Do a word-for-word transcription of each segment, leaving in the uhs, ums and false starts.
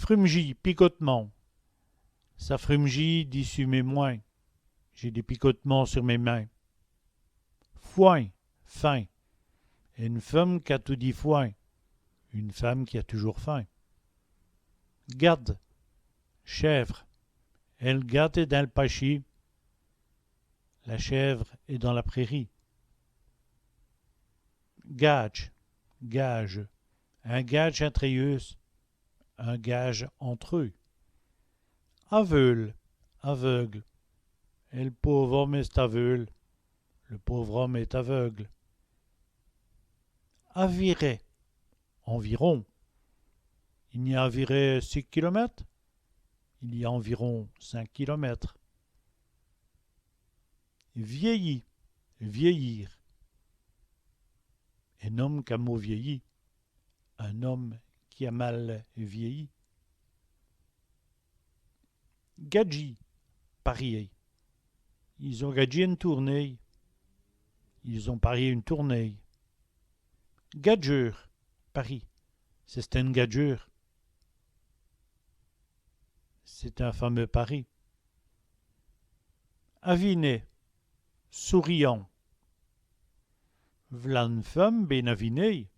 Frumjî, picotements. Ça frumjît dissus mès mwins. J'ai des picotements sur mes mains. Fwin, faim. Ène feume qu'a toudi fwin. Une femme qui a toujours faim. Gade, chèvre. El gade èst dins l' pachî. La chèvre est dans la prairie. Gâdje, gage. In gâdje intrè yeûs. Un gage entre eux. Aveûle, aveugle. El pôve ome èst aveûle. Le pauvre homme est aveugle. Avirè, environ. I gn-a avirè cinq kilomètes. Il y a environ cinq kilomètres. Vièyi, vieillir. In ome qu'a mau vièyi. Un homme qui a mal vieilli. Gadjî, parier. Is ont gadjî ène toûrnéye. Ils ont parié une tournée. Gadjeû, pari. C'è-st-in gadjeû. C'est un fameux pari. Avinè, souriant. V'là ène feume bén avinéye.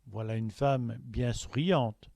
Voilà une femme bien souriante.